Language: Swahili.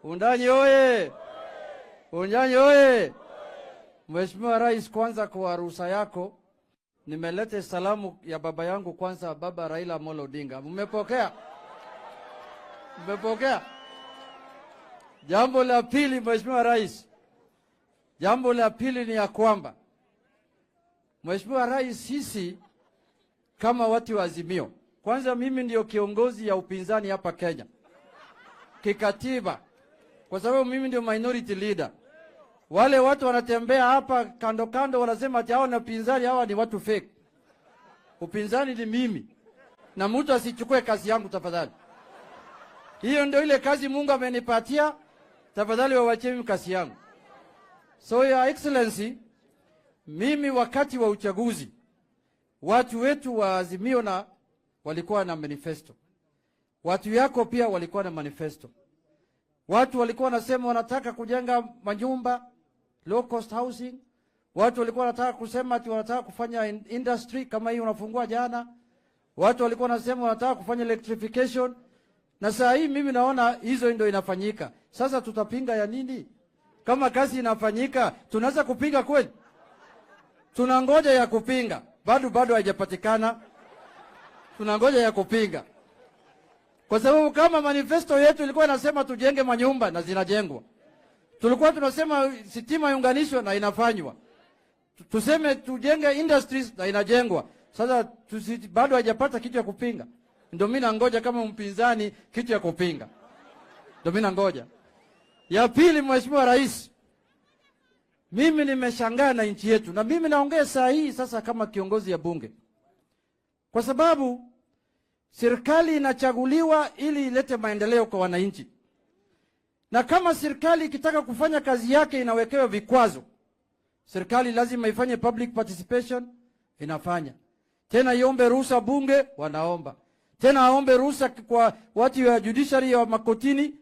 Wundanyi oye! Wundanyi oye! Mheshimiwa Rais, kwanza kwa ruhusa yako nimeleta salamu ya baba yangu kwanza, Baba Raila Amolo Odinga. Mmepokea? Mmepokea? Jambo la pili, Mheshimiwa Rais, jambo la pili ni ya kwamba, Mheshimiwa Rais, sisi kama watu wa Azimio, kwanza mimi ndio kiongozi ya upinzani hapa Kenya kikatiba, kwa sababu mimi ndio minority leader. Wale watu wanatembea hapa kando kando wanasema ati hawa ni upinzani, hawa ni watu fake. Upinzani ni mimi, na mtu asichukue kazi yangu tafadhali. Hiyo ndio ile kazi Mungu amenipatia, tafadhali wawachie mimi kazi yangu. So Your Excellency, mimi wakati wa uchaguzi watu wetu wa Azimio na walikuwa na manifesto, watu yako pia walikuwa na manifesto. Watu walikuwa wanasema wanataka kujenga manyumba, low cost housing. Watu walikuwa wanataka kusema ati wanataka kufanya industry kama hii unafungua jana. Watu walikuwa wanasema wanataka kufanya electrification, na saa hii mimi naona hizo ndio inafanyika. Sasa tutapinga ya nini? Kama kazi inafanyika, tunaweza kupinga kweli? Tunangoja ya kupinga, bado bado haijapatikana. Tunangoja ya kupinga, kwa sababu kama manifesto yetu ilikuwa inasema tujenge manyumba na zinajengwa, tulikuwa tunasema sitima iunganishwe na inafanywa, tuseme tujenge industries na inajengwa. Sasa bado haijapata kitu ya kupinga. Ndio mimi nangoja kama mpinzani kitu ya kupinga, ndio mimi nangoja. Ya pili, Mheshimiwa Rais, mimi nimeshangaa na nchi yetu, na mimi naongea saa hii sasa kama kiongozi ya bunge, kwa sababu serikali inachaguliwa ili ilete maendeleo kwa wananchi, na kama serikali ikitaka kufanya kazi yake inawekewa vikwazo. Serikali lazima ifanye public participation, inafanya tena, iombe ruhusa bunge, wanaomba tena, aombe ruhusa kwa watu wa judiciary ya makotini.